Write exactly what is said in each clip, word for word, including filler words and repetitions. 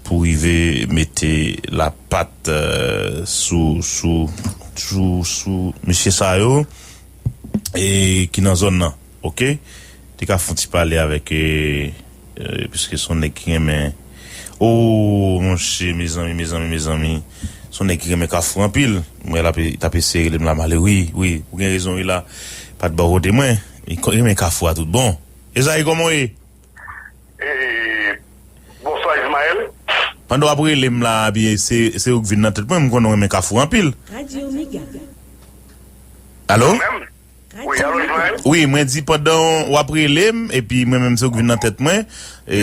pou rive mete lapat, eh, sou, sou, sou, sou mesye sa yo, e ki nan zòn nan, oke? Te ka fè yon ti pale avèk, eh, eh, piske se yon nèg ki renmen, o, monchè, mezanmi, mezanmi, mezanmi, se yon nèg ki renmen Kafou anpil. Mwen, l ap, t ap eseye rele m la, m ale, wi, wi, ou gen rezon, wi, la, pa t bò kote mwen. Li ko-, renmen Kafou a tout bon. Ezayi, kòman w ye? E, bonswa, Ismaël. Pandan w ap rele m la, byen, se, se ou k vin nan tèt mwen, m konnen w renmen Kafou anpil. Radyo Mega. Alo? Mwen menm? Wi, alo, Ismaël? Wi, mwen di pandan w ap rele m, epi mwen menm se ou k vin nan tèt mwen, e,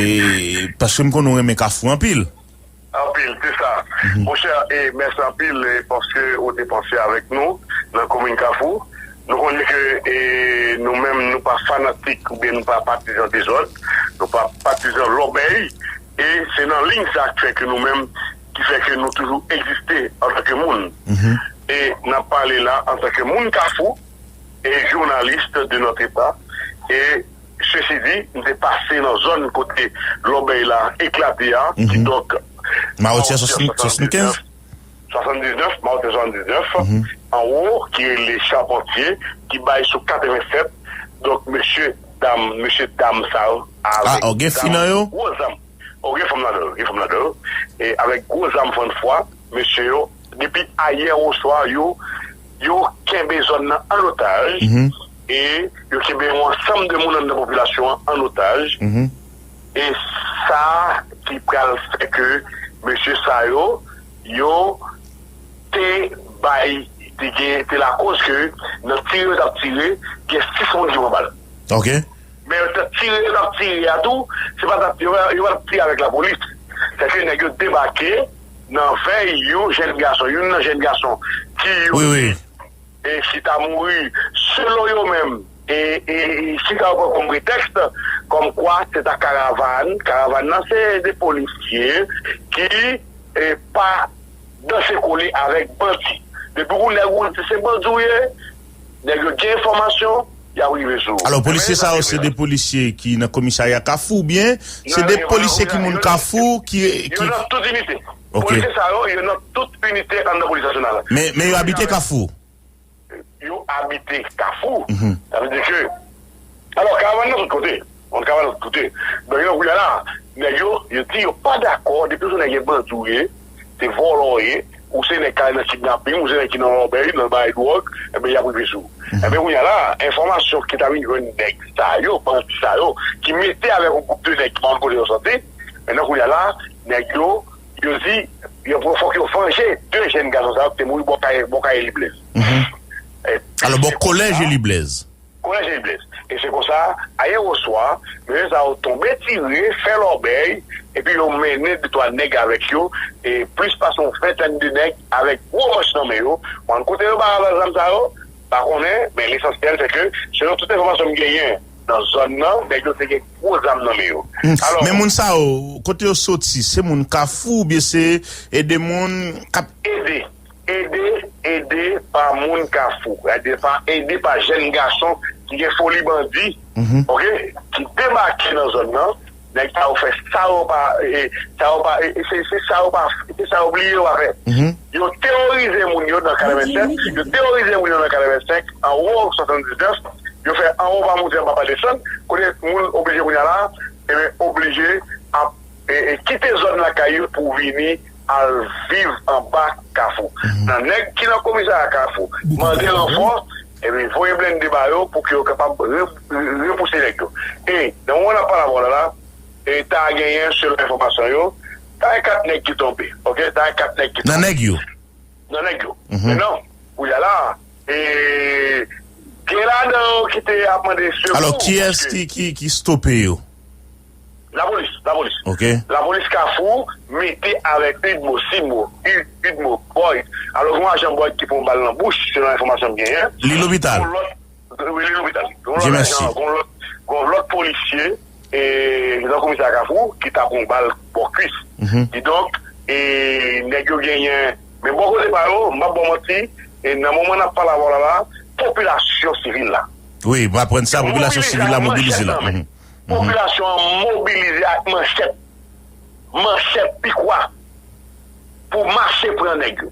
paske m konnen w renmen Kafou anpil. Anpil, se sa. Mhm. Monchè, e, mèsi anpil, e, paske ou te panse avèk nou nan komin Kafou. Nou konnen ke, e, nou menm, nou pa fanatik oubyen nou pa patizan dezòd, nou pa patizan lòbèy, e se nan liy sa k fè ke nou menm, ki fè ke nou toujou egziste antanke moun. Mhm. E n ap pale la antanke moun Kafou, e jounalis de notre pas, e sesi di, m te pase nan zòn kote lòbèy la eklate a, mhm, kidonk, Mawotya swasannkenz? Swasanndiznèf, Mawotya swasanndiznèf, mhm, anwo, ki rele Chapantye, ki bay sou katrevennsèt. Donk, mesye, dam, mesye, dam sa yo, ah, avèk, o, gen fi nan yo? Gwo zam. O, gen fanm ladan yo, gen fanm ladan yo. E avèk gwo zam fann fwa, mesye yo, depi ayè oswa, yo, yo kenbe zòn nan an otaj. Mhm. E yo kenbe yon ansanm de moun anndan popilasyon an an otaj. Mhm. E sa ki pral fè ke mesye sa yo, yo te bay, te gen, te lakoz ke nan tire yo t ap tire, gen sis moun ki pran bal. Ok. Men yo t ap tire, yo t ap tire a tou, se pa t ap, yo, yo pa t ap tire avèk lapolis. Sèke nèg yo debake nan vèy yon jèn gason, youn nan jèn gason ki yo, wi, wi, di, e ki ta mouri, selon yo menm, e, e, e ki ta pran kòm pretèks, kòmkwa se ta karavàn, karavàn nan se de polisye ki, e, pa danse kole avèk bandi. Depi ou nèg ou di se bandi w ye, nèg yo gen enfòmasyon, y ap rive sou ou. Alò, polisye sa yo, se de polisye ki nan komisarya Kafou, oubyen se de polisye ki moun Kafou, ki, ki... Yo nan tout inite. Ok. Polisye sa yo, yo nan tout inite anndan polis nasyonal la. Men, men yo abite Kafou? Yo abite Kafou. Mhm. Sa vle di ke, alò, karavàn nan tout kote. Yon karavàn nan tout kote. Donk, yo, kounye a la, nèg yo, yo di yo pa dakò, depi se nèg gen bandi w ye, se vòlò w ye, ou se nèg k ale nan kidnaping, ou se nèg ki nan lòbèy, nan bay dwòg, enben, y ap rive sou ou. Mhm. Enben, kounye a la, enfòmasyon ki ta vin jwenn nèg sa yo, bandi sa yo, ki mete avèk yon gwoup de nèg ki pa konn kote yo soti, men nan kounye a la, nèg yo, yo di, yo, fòk yo vanje de jèn gason sa yo ki te mouri bò kay, bò kay Eli Blèz. Mhm. E, alò, bò kolèj Eli Blèz. Kolèj Eli Blèz. E se konsa, ayè oswa, mesye sa yo tonbe tire, fè lòbèy, epi yo mennen de twa nèg avèk yo, e plis pase yon ventèn de nèg avèk gwo manch nan men yo. Bon, kote yo ba avè zam sa yo, pa konnen, men lesansyèl se ke, selon tout enfòmasyon m genyen nan zòn nan, nèg yo te gen gwo zam nan men yo. Hmm. Alò, men moun sa yo, kote yo soti, se moun Kafou oubyen se, e, de moun k ap ede, ede, ede pa moun Kafou, ede pa, ede pa jèn gason ki gen foli bandi, mhm, ok, ki debake nan zòn nan, nèg sa yo fè sa yo pa, e, sa yo pa, e, se, se sa yo pa, se sa yo bliye yo pa fè. Mhm. Yo teworize moun yo nan katrevennsèt, yo teworize moun yo nan katrevennsèt, anwo swasanndiznèf, yo fè anwo pa monte, anba pa desann, kote moun oblije kounye a la, e ben, oblije ap, e, e, kite zòn lakay yo pou vini al viv anba Kafou. Mhm. Nan nèg ki nan komisarya Kafou, mande ranfò, e ben, voye blende ba yo pou ke yo kapab re-, re-, repouse nèg yo. E, nan moman n ap pale avè w la, la, e ta genyen, selon enfòmasyon yo, ta gen kat nèg ki tonbe, ok? Ta gen kat nèg ki tonbe. Nan nèg yo? Nan nèg yo. Mhm. Men non, kounye a la, e, gen ladan yo ki te ap mande sekou. Alò, kiyès ki, ki, ki stope yo? Lapolis, lapolis. Ok. Lapolis Kafou mete avèk Udmo, Simo, Ud-, Udmo, Boyd. Alò, gen yon ajan Boyd ki pran bal nan bouch, selon enfòmasyon m genyen. Li lopital? Gen yon lòt Wi, li lopital. Gon lòt ajan, gon lòt, gon lòt polisye, e, nan komisarya Kafou, ki ta pran bal bò kwis. Mhm. Kidonk, e, nèg yo genyen, men bò kote pa yo, m p ap ba w manti, e, nan moman n ap pale avè w la, la, popilasyon sivil la. Wi, m aprann sa, popilasyon sivil la mobilize la. Mhm. Mhm. Popilasyon an mobilize ak manchèt. manchèt, pikwa pou mache pran nèg yo.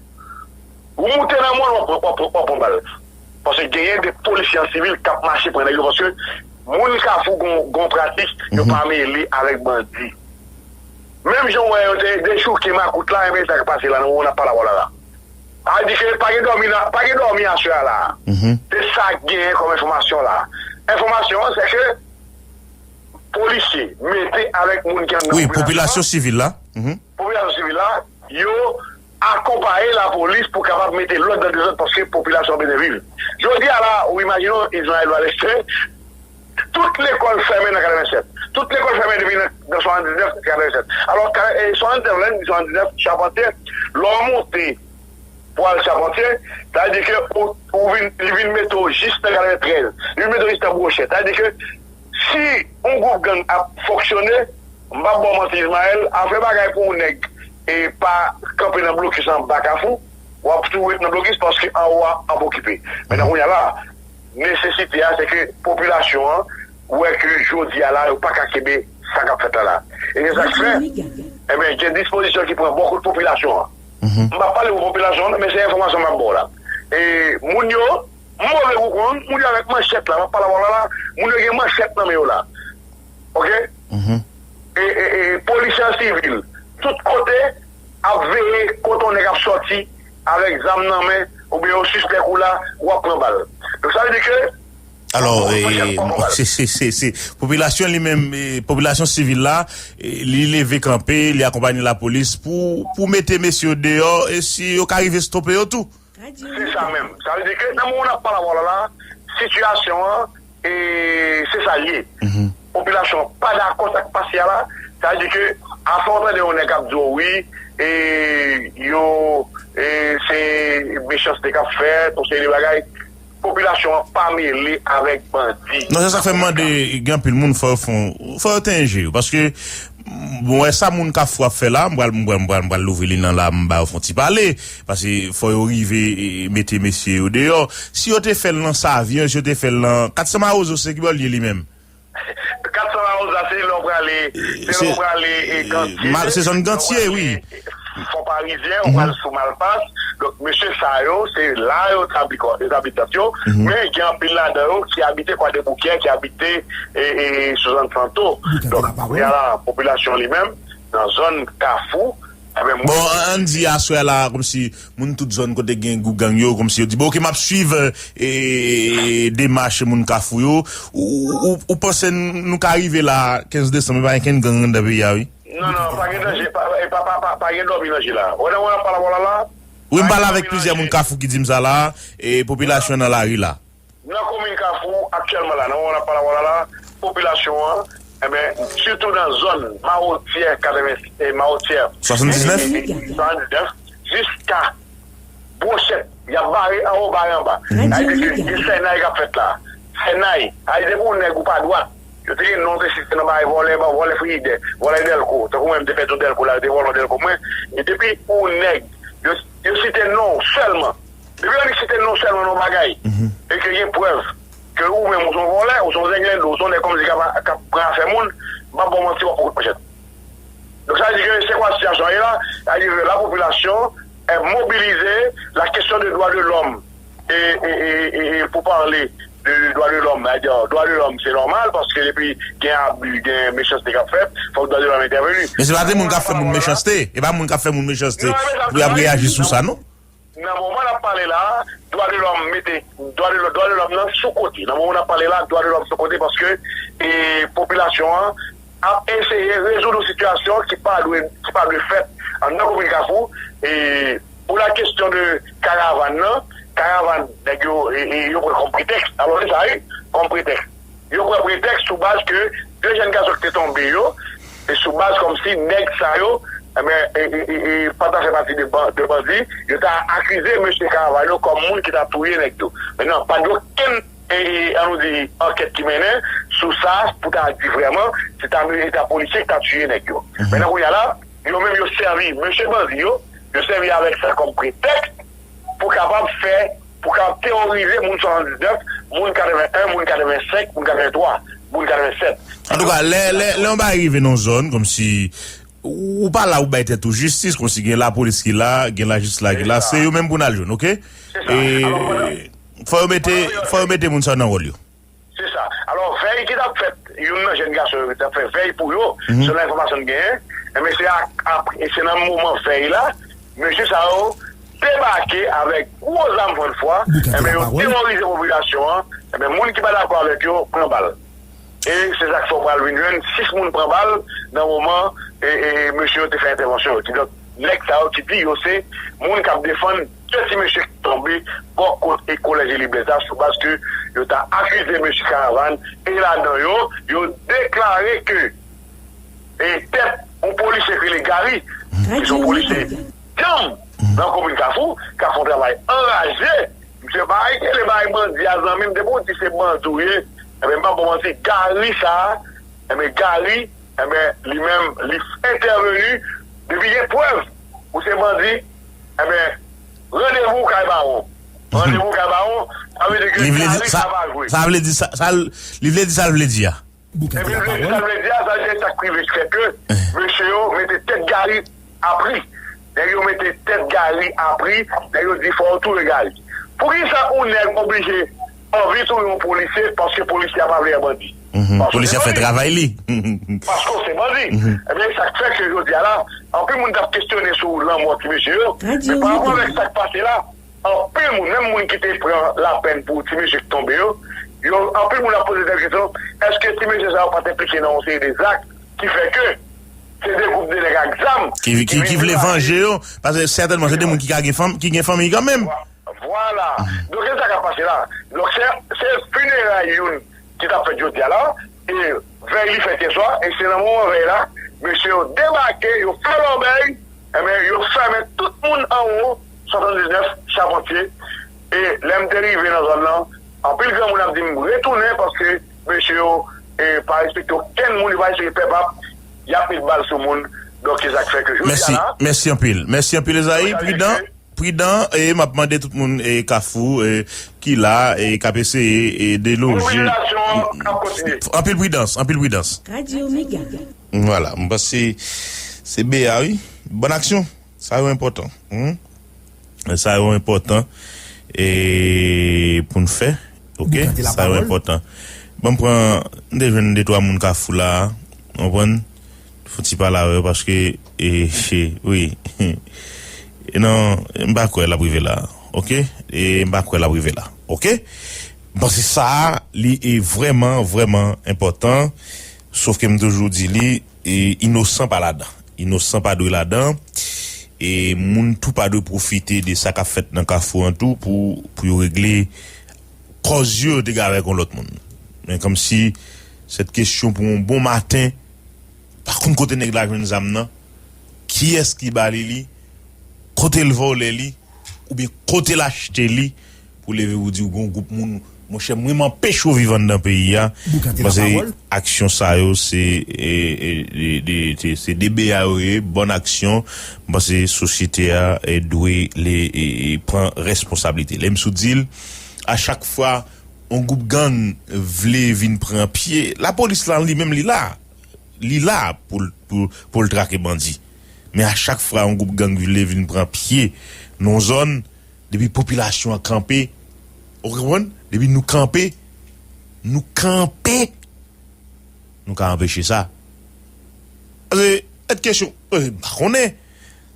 Ou moute nan mòn, w ap pran, w ap pran, w ap pran bal. Paske genyen de polisye an sivil k ap mache pran nèg yo, paske moun Kafou gon, gon pratik, yo pa mele avèk bandi. Menm jan w wè yo te dechouke makout la, enben sa k pase la, nan moman n ap pale avè w la la. Sa vle di ke pa gen dòmi nan, pa gen dòmi aswè a la. Se sa k genyen kòm enfòmasyon la. Enfòmasyon an, se ke polisye mete avèk moun ki anndan popilasyon an. Wi, popilasyon sivil la. Popilasyon sivil la, yo akonpaye lapolis pou kapab mete lòd nan dezòd paske popilasyon an bezwen viv. Jodi a la, ou imajine w, Ismaël Valestin, tout lekòl fèmen nan katrevennsèt. Tout lekòl fèmen depi nan, nan swasanndiznèf, katrevennsèt. Alò, ka- e, swasanndiznèf, lè n di swasanndiznèf, Chapantye, lè w monte pou al Chapantye, sa vle di ke ou, ou vin, li vin mete w jis nan katreventrèz, li vin mete w jis nan Bwochè. Sa vle di ke si yon gwoup gang ap fonksyone, m p ap ba w manti, Ismaël, afè bagay pou yon nèg e pa kanpe nan blokis anba Kafou, w ap tou ret nan blokis paske anwo a ap okipe. Men nan kounye a la, nesesite a, se ke popilasyon an wè ke jodi a la, yo pa ka kenbe sa k ap fèt la la. E se sa k fè, enben, gen dispozisyon ki pran bò kot popilasyon an. M p ap pale pou popilasyon an, men se enfòmasyon m ap ba w la. E moun yo, move gou konn, moun yo avèk manchèt la, m ap pale avè w la la, moun yo gen manchèt nan men yo la. Oke? E, e, e, polisye an sivil, tout kote, ap veye kote yon nèg ap sòti avèk zam nan men, oubyen yo sispèk ou la, w ap pran bal. Donk, sa vle di ke Alò, e, se, se, se, se, popilasyon li menm, e, popilasyon sivil la, e, li leve kanpe, li akonpanye lapolis pou, pou mete mesye yo deyò, e si yo ka rive stope yo tou. Se sa menm. Sa vle di ke nan moman n ap pale avè w la la, sitiyasyon an, e, se sa l ye. Popilasyon an pa dakò sa k pase a la. Sa vle di ke, afè w tande yon nèg k ap di w wi, e, yo, e, se mechanste k ap fèt, yon seri de bagay. Popilasyon an pa mele avèk bandi. Non, se sa k fè m mande, gen anpil moun, fò yo fè yon, fò yo tenyen je yo. Paske, m wè sa moun Kafou ap fè la, m pral, m pral, m pral, m pral louvri li nan la, m ba yo fè yon ti pale. Paske fò yo rive, e, mete mesye yo deyò. Si yo te fè l nan Savyen, si yo te fè l nan Katsan Mawozo, se ki bò l ye li menm? Katsan Mawozo, se lè w prale, se lè w prale, e, Gantye, se zòn Gantye, wi. Fon Parizyen, ou pral sou Malpas. Donk, mesye sa yo, se la yo tabli kò, yo tabli tant yo. Men gen anpil ladan yo ki abite Kwadèboukè, ki abite, e, e, sou zòn Santo. Donk, kounye a la, popilasyon li menm, nan zòn Kafou, enben, moun Bon, an, ann di aswè la, kòmsi moun tout zòn kote gen gwoup gang yo, kòmsi yo di, bon, oke, m ap swiv, e, demach moun Kafou yo. Ou, ou, ou panse n- nou ka rive la, kenz desanm, e pa gen kenn gang anndan peyi a, wi? Non, non, pa gen danje, pa, e pa, pa, pa, pa gen dòmi nan je la. Wè, nan wè, n ap pale avè w la la. Wi, m pale avèk plizyè moun Kafou ki di m sa la, e popilasyon nan lari la. Nan komin Kafou, aktyèlman la, nan moman n ap pale avè w la la, popilasyon an, enben, sitou nan zòn Mawotyè, katreven, e, Mawotyè, Swasanndiznèf? Swasanndiznèf, jiska Bwochèt, y ap bare anwo, bare anba. Sa vle di ke gen sènay k ap fèt la. Sènay, sa vle di depi yon nèg ou pa dwat, yo te gen non te site nan bagay vòlè, vòlè frijidè, vòlè dèlko. Tankou mwen, m te fè tou dèlko la, yo te vòlè dèlko mwen. E depi yon nèg, yo, yo site non w sèlman. Depi yon nèg site non w sèlman nan yon bagay, e ke gen prèv ke ou menm ou se yon vòlè, ou se yon zenglendo, ou se yon nèg kòmsi k ap, k ap pran afè moun, m p ap ba w manti, w ap pran kout manchèt. Donk, sa vle di ke se kwa sitiyasyon an ye la, sa vle di ke la popilasyon est mobilisée, la question de droit de l'homme, e, e, e, e, e pou pale de dwa de lòm, sa vle di, dwa de lòm, se nòmal, paske depi gen abi, gen mechanste k ap fèt, fòk dwa de lòm entèveni. Men se pa de moun k ap fè moun mechanste, e pa moun k ap fè moun mechanste pou y ap reyaji sou sa, non. Nan moman n ap pale la, dwa de lòm mete, dwa de lòm, dwa de lòm nan sou kote. Nan moman n ap pale la, dwa de lòm sou kote paske, e, popilasyon an ap eseye rezoud yon sitiyasyon ki pa dwe, ki pa dwe fèt anndan komin Kafou. E, pou la kesyon de karavàn nan, karavàn, nèg yo, e, e, yo pran kòm pretèks. Alò, se sa, wi, kòm pretèks. Yo pran pretèks sou baz ke de jèn gason ki te tonbe yo, e sou baz kòmsi nèg sa yo, enben, e, e, e, e, pa ta fè pati de ban-, de bandi, yo ta akize mesye Carvalho kòm moun ki ta touye nèg yo. Men non, pa gen okenn, e, e, ann nou di, ankèt ki mennen sou sa pou ta di vrèman se ta, e ta polisye ki ta tiye nèg yo. Men nan kounye a la, yo menm yo sèvi mesye bandi yo, yo sèvi avèk sa kòm pretèks pou kapab fè, pou kapab teworize moun swasanndiznèf, moun katreven en, moun katreven senk, moun katreven twa, moun katreven sèt. Antouka, lè, lè, lè yon bagay rive nan yon zòn, kòmsi Ou pa la pou bay tèt ou jistis, konsi gen lapolis ki la, gen lajistis la ki la, se yo menm pou n al jwenn, oke? E fò yo mete, fò yo mete moun sa yo nan wòl yo. Se sa. Alò, vèy ki t ap fèt, youn nan jèn gason yo ki t ap fè vèy pou yo, selon enfòmasyon n genyen, enben, se ak, ap, e se nan moman vèy la, mesye sa yo debake avèk gwo zam fannfwa, enben, yo teworize popilasyon an, enben, moun ki pa dakò avèk yo pran bal. E se sa k fè w pral vin jwenn sis moun pran bal nan moman e, e, e mesye yo te fè entèvansyon yo. Kidonk, nèg sa yo ki di yo se moun k ap defann de ti mesye ki tonbe bò kot e kolèj Eli Blèz la sou baz ke yo ta akize mesye Karavàn e ladan yo, yo deklare ke e tèt yon polisye ki rele Gary, ki se yon polisye djanm nan komin Kafou, k ap fè yon travay anraje. Misye bay kele bay bandi a, zanmi m, depi w di se bandi w ye, enben, m p ap ba w manti, Gary sa a, enben, Gary, enben, li menm, li entèveni, depi gen prèv ou se bandi, enben, randevou kay bawon. Randevou kay bawon, sa vle di ke Gary sa pa jwe. Sa vle di sa, sa, li vle di sa l vle di a. Epi, sa vle di a, sa se sa k rive, se ke mesye yo mete tèt Gary a pri. Nèg yo mete tèt Gary a pri, nèg yo di fò yo touye Gary. Poukisa yon nèg oblije anvi touye yon polisye paske polisye a pa vle wè bandi? Paske se bandi. Polisye a fè travay li. Paske se bandi. Ebyen, sa k fè ke jodi a la, anpil moun t ap kesyone sou lanmò ti mesye yo. Men pa rapò avèk sa k pase la, anpil moun, menm moun ki te pran lapèn pou ti mesye ki tonbe yo, yo, anpil moun ap poze tèt kesyon, èske ti mesye sa yo pa t enplike nan yon seri de zak ki fè ke se de gwoup de nèg ak zam ki, ki, ki vle vanje yo, paske sètènman se de moun ki ka gen fanm, ki gen fanmi kanmenm. Vwala. Donk, se sa k ap pase la. Donk, se, se fineray youn ki t ap fèt jodi a la, e vèy li fèt yè swa, e se nan moman vèy la, mesye yo debake, yo fè lòbèy, enben, yo fèmen tout moun anwo swasanndiznèf Chapantye. E lè m te rive nan zòn nan, anpil granmoun ap di m retounen paske mesye yo, e, pa respekte okenn moun, yo pa respekte pèp ap, y ap met bal sou moun. Donk, se sa k fè ke jodi a la, mèsi anpil. Mèsi anpil, Ezayi. Pridan, pridan, e m ap mande tout moun, e, Kafou, e, ki la, e, k ap eseye, e, deloje. Mobilizasyon an ap kontinye. Anpil pridans, anpil pridans. Radyo Mega. Vwala, m panse se B A, wi. Bòn aksyon. Sa yo enpòtan. Hmm? Sa yo enpòtan, e, pou n fè. Oke? Sa yo enpòtan. Ban m pran, m te jwenn de twa moun Kafou la, w konprann? Fouti pale avè yo paske, e, e, wi. E non, m pa kwè l ap rive la. Oke? E m pa kwè l ap rive la. Oke? M panse sa a, li e vrèman, vrèman enpòtan. Sof ke m toujou di li, e, inosan pa ladan. Inosan pa dwe ladan. E moun tou pa dwe pwofite de sa k ap fèt nan Kafou an tou pou, pou yo regle kòz yo, yo te gen avèk yon lòt moun. Men kòmsi, sèt kesyon pou yon bon maten, pa konn kote nèg la jwenn zam nan, kiyès ki ba li li, kote l vòlè li, oubyen kote l achte li, pou leve pou di w gen yon gwoup moun, monchè, mwen m anpeche w viv anndan peyi a. Paske aksyon sa yo, se, e, e, de, de, se, se de B A yo ye, bòn aksyon. M panse sosyete a, e, dwe le, e, e, pran responsablite. Lè m sou di l, a chak fwa yon gwoup gang vle vin pran pye, lapolis la li menm li la. Li la pou l, pou, pou l trake bandi. Men a chak fwa yon gwoup gang vle vin pran pye nan yon zòn, depi popilasyon an kanpe, ou konprann? Depi nou kanpe, nou kanpe, nou ka anpeche sa. Paske, tèt kesyon, eh, m pa konnen.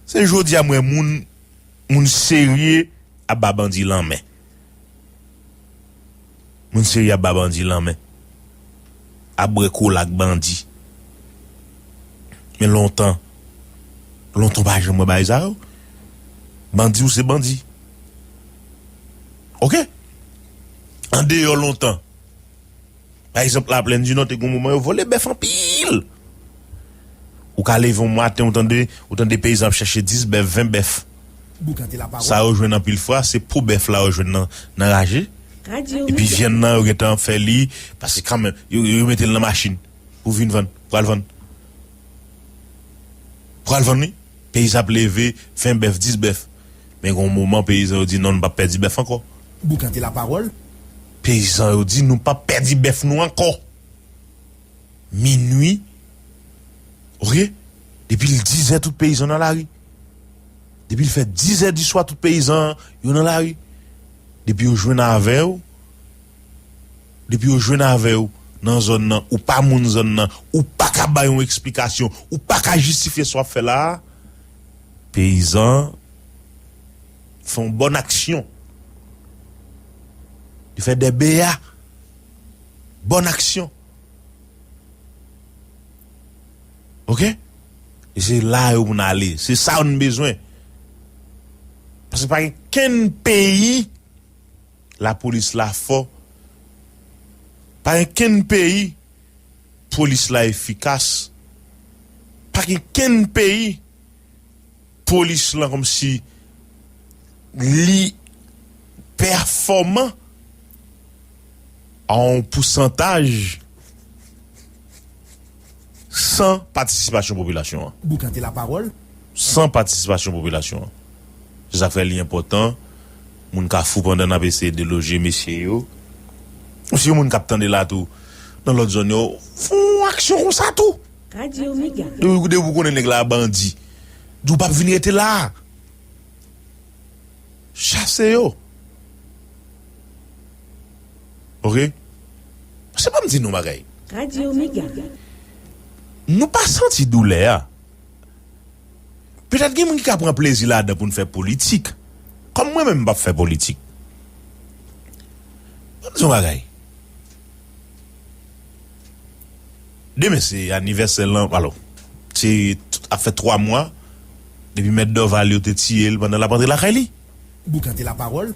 Se jodi a m wè moun, moun serye ap ba bandi lanmen. Moun serye ap ba bandi lanmen. Ap bwè kola ak bandi. Men lontan, lontan w pa janm wè bagay sa yo. Bandi ou se bandi. Oke? Andeyò lontan. Pa egzanp, Laplèn di Nò te gen yon moman yo vòlè bèf anpil. Ou ka leve yon maten, ou tande, ou tande peyizan ap chache dis bèf, ven bèf. Sa yo jwenn anpil fwa, se po bèf la yo jwenn nan, nan raje. Epi vyann nan, yo gentan fè li, paske kanmenm, yo, yo mete l nan machin pou vin vann, pral vann. Pral vann, wi. Peyizan ap leve, ven bèf, dis bèf. Men gen yon moman, peyizan yo di, "Non, nou p ap pèdi bèf ankò." Peyizan yo di, "Nou p ap pèdi bèf nou ankò." Minui, oke? Depi l dizè, tout peyizan nan lari. Depi l fè dizè diswa, tout peyizan yo nan lari. Depi yo jwenn avè w, depi yo jwenn avè w nan zòn nan, ou pa moun zòn nan, ou pa ka bay yon eksplikasyon, ou pa ka jistifye sa w ap fè la a, peyizan fè yon bòn aksyon. Li fè dè beya. Bòn aksyon. Oke? E se la yo pou n ale. Se sa nou bezwen. Paske pa gen kenn peyi lapolis la fò. Pa gen kenn peyi polis la efikas. Pa gen kenn peyi polis lan kòmsi li pèfòman a yon pousantaj san patisipasyon popilasyon an. Boukante lapawòl. San patisipasyon popilasyon an. Se sa k fè li enpòtan. Moun Kafou, pandan n ap eseye deloje mesye yo, si yon moun k ap tande la tou, nan lòt zòn yo, fè yon aksyon konsa tou. Radyo Mega. Depi, depi w konnen nèg la bandi, di w p ap vin rete la. Chase yo. Oke? Se pa m di nou bagay. Radyo Mega. Nou pa santi doulè a. Petèt gen moun ki ka pran plezi ladan pou n fè politik. Kòm mwen menm, m p ap fè politik. Ban m di yon bagay. Demen se anivèsè lan, alò, se ap fè twa mwa depi mèt Dòval yo te tiye l pandan l ap antre lakay li. Boukante lapawòl.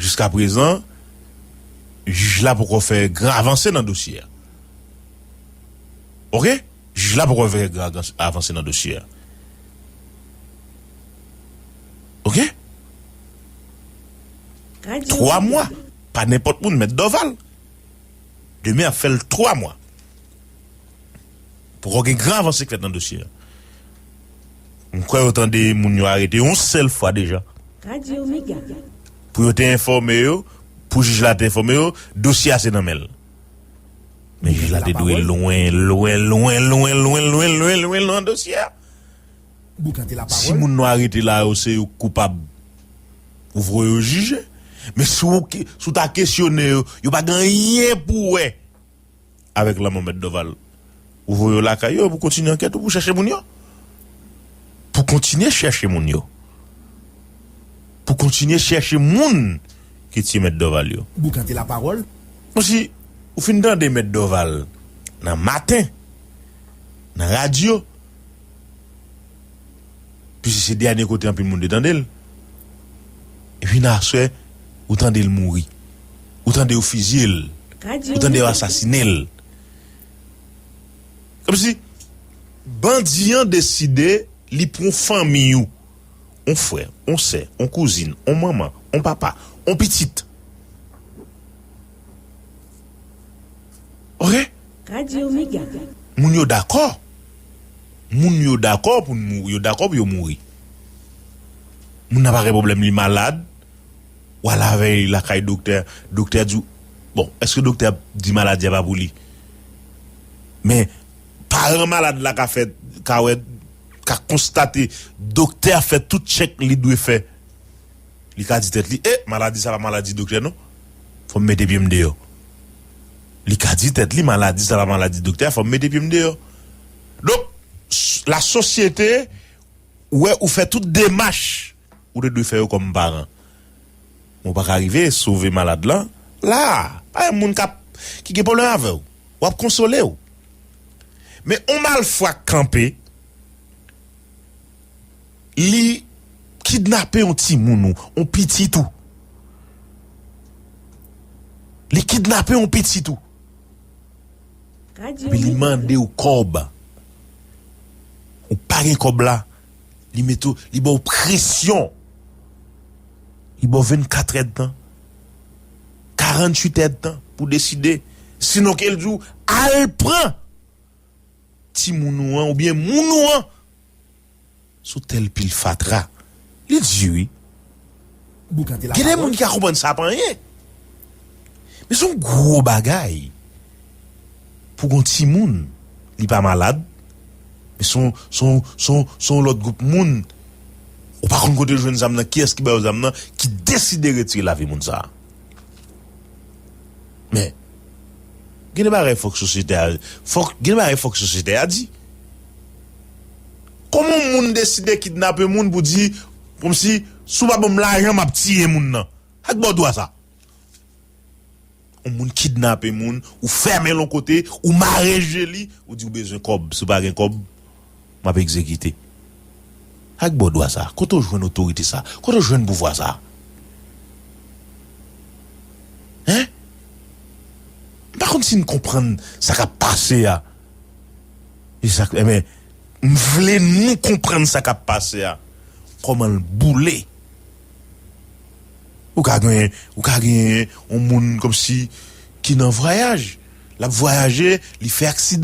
Jiskaprezan, jij la poko fè gran avanse nan dosye a. Oke? Jij la poko fè gran avanse nan dosye a. Oke? Twa mwa. Pa nenpòt moun, mèt Dòval. Demen ap fè l twa mwa. Poko gen gran avanse k fèt nan dosye a. M kwè yo tande moun yo arete yon sèl fwa deja. Radyo Mega. Pou yo te enfòme yo, pou jij la te enfòme yo, dosye a se nan men l. Men jij la te dwe lwen, lwen, lwen, lwen, lwen, lwen, lwen, lwen nan dosye a. Boukante lapawòl. Si moun nou arete la yo, se yo k koupab, ou voye yo jije. Men si w, si w ta kesyone yo, yo pa gen anyen pou wè avèk lanmò mèt Dòval. Ou voye yo lakay yo pou kontinye ankèt ou, pou chèche moun yo. Pou kontinye chèche moun yo. Pou kontinye chèche moun ki tiye mèt Dòval yo. Boukante lapawòl. Bon, si ou fin tande mèt Dòval nan maten, nan radyo, piske se dènye kote anpil moun te tande l. Epi nan aswè, ou tande l mouri. Ou tande yo fizye l. Ou tande yo asasinen l. Kòmsi bandi an deside li pran fanmi ou. On frè, on sè, on kouzin, on manman, on papa, on pitit. Oke? Radyo Mega. Moun yo dakò. Moun yo dakò pou n mouri. Yo dakò pou yo mouri. Moun nan pa gen pwoblèm, li malad. W al avè l lakay doktè. Doktè di w, bon, èske doktè ap di maladi a pa pou li? Men, paran malad la ka fè, ka wè, ka konstate, doktè a fè tout tchèk li dwe fè. Li ka di tèt li, e, maladi sa pa maladi doktè non. Fò m mete pye m deyò. Li ka di tèt li, maladi sa pa maladi doktè, fò m mete pye m deyò. Donk, s-, lasosyete wè ou fè tout demach ou te dwe fè yo kòm paran. Men w pa ka rive sove malad lan la. Pa gen moun k ap, ki gen pwoblèm avè w. W ap konsole w. Men on malfwa k kanpe, li kidnape yon timoun ou, yon pitit ou. Li kidnape yon pitit ou. Epi li mande w kòb. Ou pa gen kòb la. Li mete w, li ba w presyon. Li ba w vennkat èdtan, karanntuit èdtan pou deside. Sinon ke l di w, al pran timoun ou an oubyen moun ou an sou tèl pil fatra. Li di wi. Gen de moun ki ka konprann sa pa anyen. Men se yon gwo bagay pou gon timoun, li pa malad, Men se yon, se yon, se yon, se yon lòt gwoup moun. Ou pa konn kote yo jwenn zam nan, kiyès ki ba yo zam nan, ki deside retire lavi moun sa a. Men, gen de bagay fòk sosyete a, fòk, gen de bagay fòk sosyete a di. Kòman yon moun deside kidnape moun pou di, kòmsi, si w pa ban m lajan, m ap tiye moun nan? Ak bò dwa sa? Yon moun kidnape moun, ou fèmen l yon kote, ou mare je li, ou di ou bezwen kòb. Si w pa gen kòb, m ap egzekite. Ak bò dwa sa? Kote w jwenn otorite sa? Kote w jwenn pouvwa sa? Hein? M pa konn si n konprann sa k ap pase a. E sa, enben, m vle nou konprann sa k ap pase a. Kòman l boule. Ou ka gen, ou ka gen yon moun kòmsi ki nan vwayaj. L ap vwayaje, li fè aksidan.